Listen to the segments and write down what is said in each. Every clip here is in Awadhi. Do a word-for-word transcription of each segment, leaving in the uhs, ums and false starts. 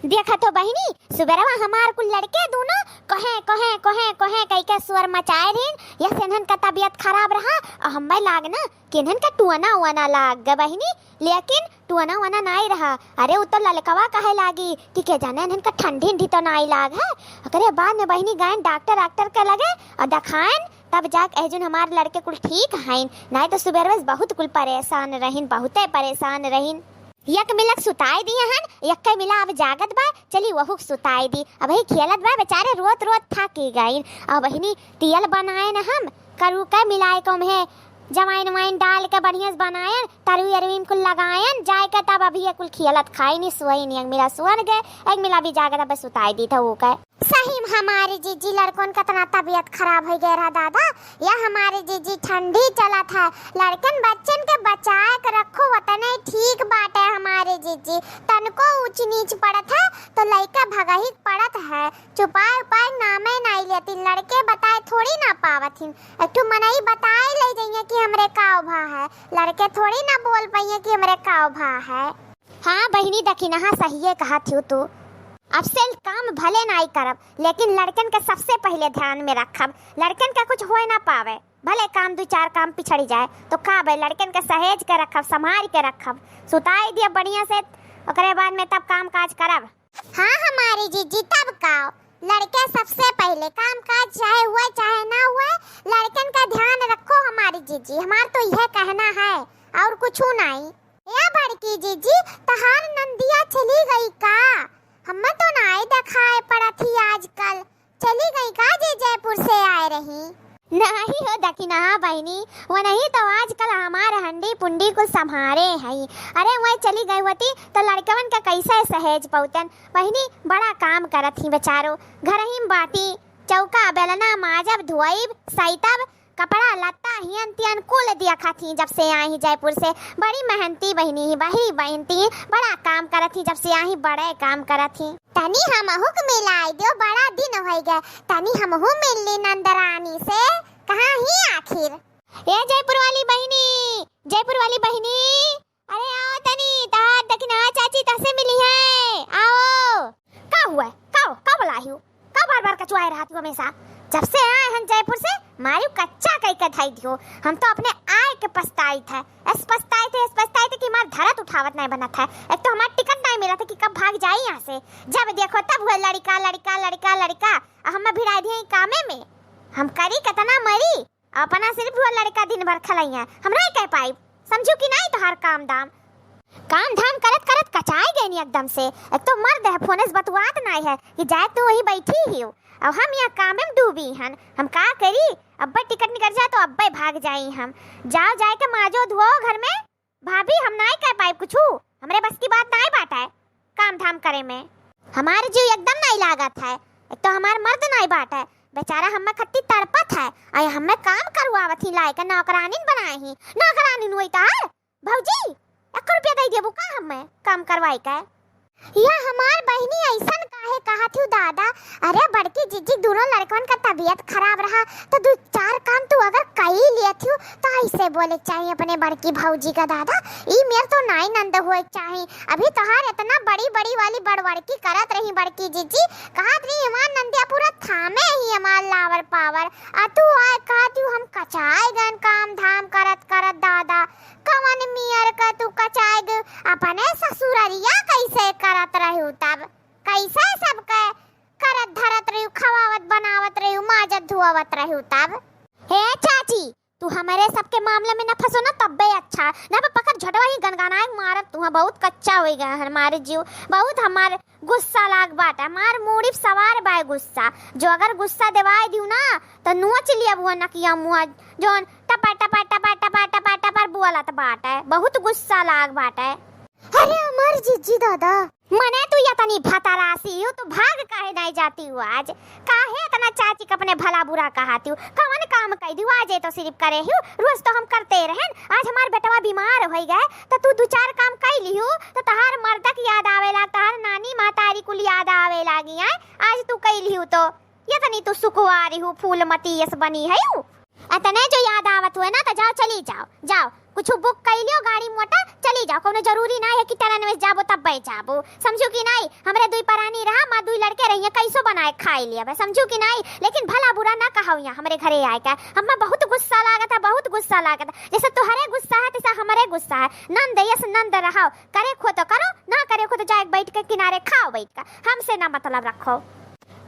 देखत हो बहिनी, सुबेरवा हमार कुल लड़के दूनो कोहे, कोहे, कोहे, कोहे कइके सुअर मचाए रहिन। या से इन्हन का तबियत खराब रहा, अउर हम्मे लाग ना कि इन्हन का टुअना उअना लाग ग बहिनी, लेकिन टुअना उअना नाई रहा। अरे, उ तो ललकवा कहे लागी कि के जाने इन्हन का ठंडी उंडी तो नाई लाग है। ओकरे बाद में बहिनी गएन डॉक्टर, डॉक्टर के लगे अउर देखाएन, तब जाके एजुन हमार लड़के कुल ठीक हइन, नाई तो सुबेरवे से बहुत कुल परेशान रहिन, बहुते परेशान रहिन। एक मिलक सुताई दिए हन, एक मिला अब जागत बा, चली वहू के सुताई दी। अबही खेलत बा बेचारे, रोत रोत थाकी गइन। अब बहिनी तेल बनाएन हम, करू के मिलाए के ओम्हे जवाइन वाइन डाल के बढ़िया से बनाएन, तरुई अरुई में कुल लगाएन, जाए के तब अबही कुल खेलत खाइन, सोइन, एक मिला सोन गए, एक मिला भी जागत बा, सुताई दी था ऊ के। सही में हमारी जीजी लड़कन का इतना तबियत खराब होइ गए रहा दादा, या हमारी जीजी ठंडी चलत है, लड़कन बच्चन के बचाए के रखो, उतने ठीक बाटे हमारी जीजी, तनको ऊंच नीच पड़त है तो लइका भगही के पड़त है, चुपाए उपाए नामे नाई लेती, लड़के बताए थोड़ी ना पावत हिन, एक ठो मनई बताए ले जइए कि हमरे का भा है, लड़के थोड़ी ना बोल पाइए कि हमरे का भा है। हाँ बहिनी दखिनहा, सहिए कहत हिउ तू। अब से काम भले नाई करब, लेकिन लड़कन के सबसे पहिले ध्यान में रखब, लड़कन के कुछ होए ना पावे, भले काम दू चार काम पिछड़ी जाए तो का बे, लड़कन के सहेज के रखब, संभार के रखब, सुताई दियब बढ़िया से, ओकरे बाद में तब काम काज करब। हाँ हमारी जीजी, तब का, लड़के सबसे पहिले काम काज चाहे हुए चाहे ना हुए, लड़कन का ध्यान रखो हमारी जीजी, हमार तो यह कहना है, और कुछ नाई। या बड़की जीजी, तहार नंदिया चली गई का? हम्मे तो नाई देखाए पड़त ही आजकल। चली गई का जे जयपुर से आए रही? नहीं हो दखिनहा बहिनी, वो नहीं तो आजकल हमार हंडी पुंडी कुल संभारे हई। अरे वही चली गई होती तो लड़कवन के कैसे सहेज पौतन? बहिनी बड़ा काम करत ही बेचारो, घर ही में बाटी, चौका बेलना माजब धोइब सैतब, कपड़ा लत्ता हियन तियन कुल देखत ही जब से आई ही जयपुर से। बड़ी मेहनती बहिनी ही, बड़ी मेहनती, बड़ा काम करत ही जब से आई ही, बड़े काम करत ही। तनी हमहू के मिलाई दियो, बड़ा दिन होइ गए, तनी हमहू मिल ली नंदरानी से। कहाँ ही आखिर? ए जयपुर वाली बहिनी, जयपुर वाली बहिनी, अरे आओ तनी, तहार दखिनहा चाची तहसे मिली है, आओ। का हुआ? का, का बोलाई हो? का बार बार कचुआए रहत हो हमेशा? जब से आए हन जयपुर से, मारियो कच्चा कई के धई दियो। हम तो अपने आए के पछताइत है, ऐस पछताइत है, ऐस पछताइत है कि हमार धरत उठावत नहीं बनत है। एक तो हमार टिकट नहीं मिलत है कि कब भाग जाई यहाँ से। जब देखो तब हुआ लड़िका, लड़िका, लड़िका, लड़िका। आ हमें भिड़ाई दिए कामे में। हम करी कितना मरी, अपना सिर्फ वो लड़िका दिन भर खलइया, हम नहीं कह पाइब। समझू कि नहीं तोहार काम धाम? काम धाम करत करत कचाए गए नी एकदम से। एक तो मर्द है, फोन से बतुआत नहीं है कि जाए तू वहीं बैठी ही हो। अब हम यहाँ काम में डूबी हन, हम का करी? अब्बे टिकट निकल जाए तो अब्बे भाग जाई हम। जाओ जाए के माजो धुओ घर में। भाभी, हम नाई कह पाइब कुछू, हमरे बस की बात नाई बाटे काम धाम करे में। हमार जीव एकदम नाई लागत है, एक तो हमार मर्द नाई बाटे, बेचारा हम्मे खत्ती तड़पत है, अरे हम्मे काम करवावत ही, लाए के नौकरानिन बनाए ही, नौकरानिन वही तहार भौजी, एक रुपया दे देबू का हम्मे काम करवाए के? या हमार बहिनी ऐसन काहे कहत हूँ दादा? अरे बड़की जीजी दोनों लड़कन का तबीयत खराब रहा तो दू चार काम तू अगर कई लेत हूँ तो ऐसे बोले के चाहिए अपने बड़की भौजी का दादा। ई मेर तो नाई नंद हुए के चाही। अभी तोहार इतना बड़ी बड़ी वाली बड़बड़की करत रही बड़की जीजी, कहत रही हमार नंदिया पूरा थामे ही हमार लावर पावर। आ तू आए कहत हूँ हम कचाए गन काम धाम करत करत दादा। कवन मियर का तू कचाए गयो? अपने ससुररिया कैसे करत रहू तब? कैसे सबके करत धरत रहू, खवावत बनावत रहू, माजत धुआवत रहू तब? हे चाची, तू हमरे सबके मामले में न फंसो ना तब्बे अच्छा, ना बा पकड़ झटवा ही गनगनाए मारब। तू बहुत कच्चा होइ गया हमारे जीव, बहुत हमार गुस्सा लाग बाटे, हमार मूड़ी पे सवार बाय गुस्सा। जो अगर गुस्सा देवाए दियो ना तो नोच लिया बुआ नकिया मुआ, जोन टपा टपा टपा टपा टपा टपा बोलत बाटे, बहुत गुस्सा लाग बाटे। अरे हमार जीजी दादा। मने तू या तनी भतारासी हो तो भाग काहे नहीं जाती हो आज? काहे इतना चाची के अपने भला बुरा कहाती हो? कवन काम कह दियो आज? ये तो सिर्फ करे हो, रोज तो हम करते रहन। आज हमार बेटवा बीमार होइ गए तो तू दू चार काम कई लिहू तो तहार मर्दक याद आवे लाग, तहार नानी महतारी कुल याद आवे लागी। आए आज तू कई लिहू तो ये तनी तू सुकुवारी हूँ, फूलमती यस बनी है यू। अतने जो याद आवत हुए ना तो जाओ चली जाओ, जाओ कुछ book कइ लियो गाड़ी मोटर, चली जाओ, कउनो जरूरी नाहीं है कि train में जाबो तब बैठ जाबो, समझू कि नाहीं? हमरे दुई परानी रहा, माँ दुई लड़के रहिए, कैसो बनाए खाइ लिया बे, समझू कि नाहीं? लेकिन भला बुरा ना कहो यहाँ हमरे घरे आए का, हमें बहुत गुस्सा लागत है, बहुत गुस्सा लागत है। जैसे तोहरे गुस्सा है तैसा हमरे गुस्सा है। नंद यस नंद रहो, करे खो तो करो, ना करे खो तो जाए बैठ के किनारे खाओ बैठ के, हमसे ना मतलब रखो।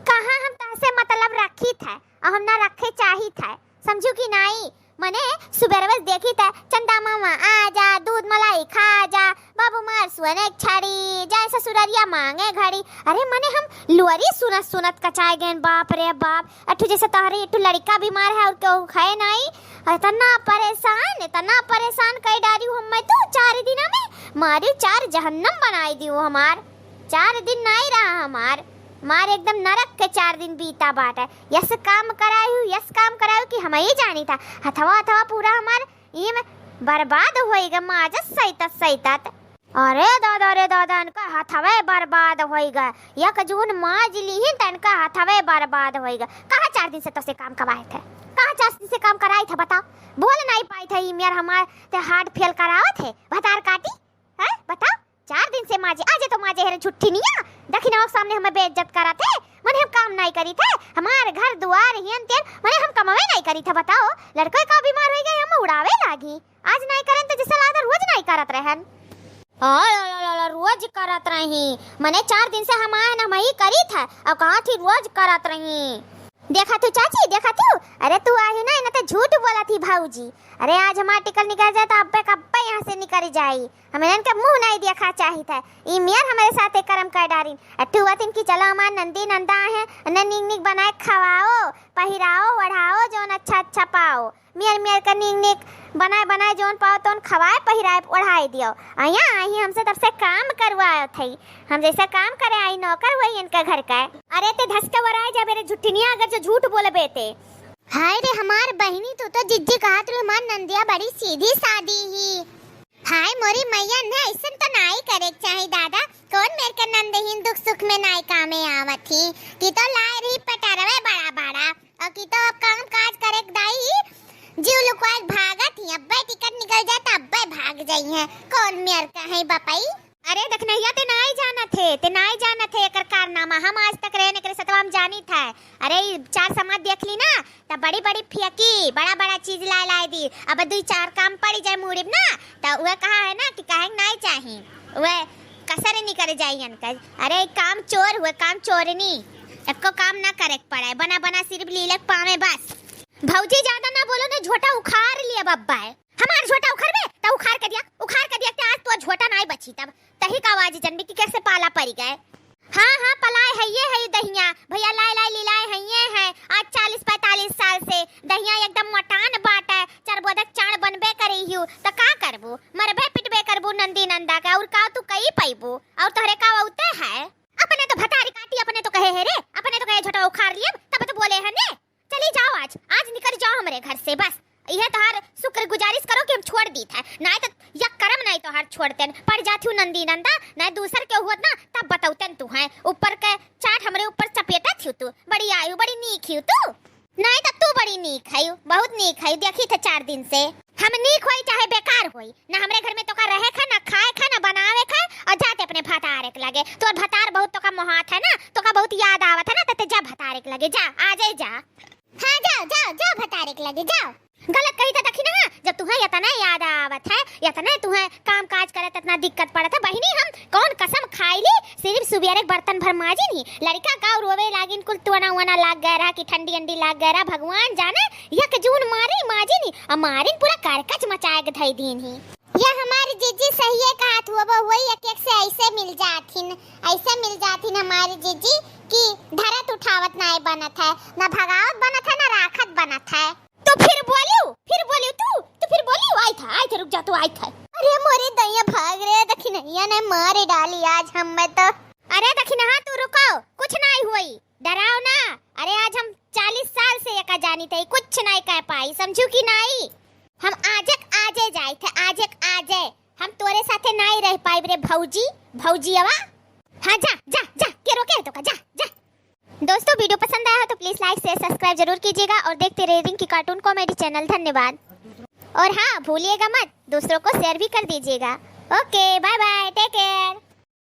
कहाँ हम तहसे मतलब रखी थे और हम ना रखे चाही थे, समझू कि नाहीं? मने सुबेरवे से देखी त चंदा मामा आ जा, दूध मलाई खा जा, बाबू मार सुअने छड़ी, जाए ससुररिया मांगे घड़ी। अरे मने हम लोरी सुनत सुनत कचाए गएन, बाप रे बाप। अठू जैसे तोहरे एक ठो लड़का बीमार है और केहू खाए नाहीं। इतना परेशान, इतना परेशान कइ डारी हूँ मैं तो चार दिना में, मारी चार जहन्नम बनाई दी हमार। चार दिन नाहीं रहा हमार, मार एकदम नरक के चार दिन बीता बाटे। यस काम करायु, यस काम करायु कि हमही जानी था। हथवा, हथवा पूरा हमार ई में बर्बाद होइगा, माजत सैतत सैतत। अरे दादा रे दादा, इनका हथवे बर्बाद होइगा। एक जून माज लीहिन त इनका हथवे बर्बाद होइगा। कहाँ चार दिन से तोसे काम करवाए थे? कहाँ चार दिन से काम कराई थे, बताओ? बोल नाहीं पाई थे, ई मेर हमार ते heart fail करावत है, भतार काटी। हैं? बताओ, चार दिन से माजे, आजे तो माजे हरे झुट्ठिनिया, दखिनवा के सामने हमें बेइज्जत करत है, मने हम काम नाहीं करी थे, हमार घर दुआर हियन तेन, मने हम कमावे नाहीं करी थे, बताओ, लड़के का बीमार होइ गए, हम उड़ावे लागी, आज नाहीं करन तो जैसे लागत रोज नाहीं करत रहन। आ, ला, ला, ला, ला, रोज करत रही, मने चार दिन से हम आए न, हम ही करी थे, अब कहाँ थी रोज करत रही। देखा तू चाची, देखा तू, अरे तू आही ना, इन्हें तो झूठ बोला थी भौजी। अरे आज हमार टिकट निकल जाए तो अब्बे कब्बे यहाँ से निकल जाई। हम इनके मुँह नाहीं देखा चाहित है। ई मेर हमरे साथे करम कर डारिन। अठू वतिन की चलो हमार नंदी नंदा है, उन्हें नीक नीक बनाए खवाओ, पहिराओ, ओढ़ाओ, जौन अच्छा अच्छा पाओ। मेर मेर के नीक नीक बनाए बनाए जौन पाओ तौन खवाए, पहिराए, ओढ़ाए दियो। अइया आई हमसे तब से काम करवाओ थई। हम जैसे काम करे आई नौकर हुई इनके घर का। अरे ते धस के वराए जा मेरे झुट्ठिनिया, अगर जो झूठ बोलबे ते। हाय रे हमार बहिनी, तू तो जिज्जी कहत रहू हमार नंदिया बड़ी सीधी सादी ही। हाय मोरी मैया, ने ऐसन तो नाई करे के चाही दादा। कौन मेर के नंद ही दुख सुख में नाई कामे आवत ही। कि तो लाए रही पटरवे बड़ा बड़ा, और कि तो अब काम काज करे के दाई जीव लुकवाए के भागत ही। अब्बे टिकट निकल जाए तो अब्बे भाग जाई है। कौन मेर का है बपई? अरे दखिनहिया, ते नाई जानत है, ते नाई जानत है एकर कारनामा। हम आज तक रहे एकरे सतवा में जानी था। अरे ई चार समाज देख ली ना, त बड़ी बड़ी फेंकी, बड़ा बड़ा चीज लाए लाए दी। अब दुई चार काम पड़ी जाए मुड़िब ना, त उहे कहा है ना कि कहे के नाई चाही, उहे कसर निकल जाई इनका। अरे काम चोर हुए, काम चोरनी, एको काम ना करे के पड़े, बना बना सिर्फ लीले के पावे बस। भौजी ज्यादा ना बोलो, ने झोटा उखाड़ लिया बब्बा है। हमार झोटा उखरबे, त उखाड़ के दिया, उखाड़ के दिया, ते आज तो झोटा नाई बची तब। तही का आवाज जनबी कि कैसे पाला पड़ी गए। हाँ, हाँ, पलाए है ये है दहिया, भैया लाए लाए लीलाए है ये है। आज चालीस पैंतालीस साल से दहिया एकदम मोटान बाटे, चरबोदक चाण बनबे करे हियो, त का करबू? मरबे पिटबे करबू नंदी नंदा के, और का तू कई पैबू? और तोहरे का औते है? अपने तो भतारी काटी, अपने तो कहे है रे, अपने तो कहे झोटा उखाड़ लियब, तब तो बोले है ने। चली जाओ आज, आज निकल जाओ हमरे घर से बस। यह तोहार शुक्र गुजारिश करो कि हम छोड़ दी थे, नाय तो यक करम नाय तोहार छोड़तेन, पड़ जात हूँ नंदी नंदा, नाय दूसर के हुअत ना, तब बतौतेन तू हैं। ऊपर के चाट हमरे ऊपर चपेटत हूँ तू, बड़ी आयु, बड़ी नीक हूँ तू, नाय तो तू बड़ी नीक है, बहुत नीक है, देखी थे चार दिन से। हम नीक होई चाहे बेकार होई, ना हमरे घर में तोका रहे खा, ना खाए खा, ना बनावे खा, और जाते अपने भतारे के लगे। तोर भतार बहुत तोका मोहात है ना, तोका बहुत याद आवत है ना, त ते जा भतारे के लगे, जा, आ जाए जा। हाँ, जाओ, जाओ, जाओ भतारे के लगे, जाओ। गलत कही था दखिनहा, जब तुहें इतना याद आवत है, इतने तुहें काम काज करत इतना दिक्कत पड़त है, बहिनी हम कौन कसम खाई ली, सिर्फ सुबेरे के बर्तन भर माजिन ही, लड़का का रोवे लागिन, कुल तुअना उअना लाग गए रहा कि ठंडी अंडी लाग गए रहा, भगवान जाने, यक जून मारी माजिन ही, आ मारिन पूरा कारकच मचाए के धई दीन ही। या हमारी जीजी सहिए कहत हुआ, वो वही एक एक से ऐसे मिल जाथिन, ऐसे मिल जाथिन हमारी जीजी कि धरत उठावत नाय बनत है, ना भगावत बनत है, ना राखत बनत है। तो फिर बोलियो, फिर बोलियो तू, तो फिर बोलियो, आई था, आई था, रुक जा तू, आई था। अरे मोरे दैया भाग रे, दखिनहिया ने मारे डाली आज हम में तो। अरे दखिनहा तू रुको, कुछ नाय हुई। डराओ ना, अरे आज हम चालीस साल से एका जानी थे, कुछ नाय कह पाई, समझू कि नाय? हम आजेक आजे जाई थे, आजेक आजे। हम तोरे साथे नाय रह पाइब रे भौजी, भौजियवा। हाँ जा, जा, जा, के रोके है तोका, जा, जा। दोस्तों, video पसंद आया हो तो please like, share, subscribe जरूर कीजिएगा और देखते रहिए रिंकी cartoon comedy channel। धन्यवाद। और हाँ, भूलिएगा मत, दूसरों को शेयर भी कर दीजिएगा। Okay, bye bye, take care.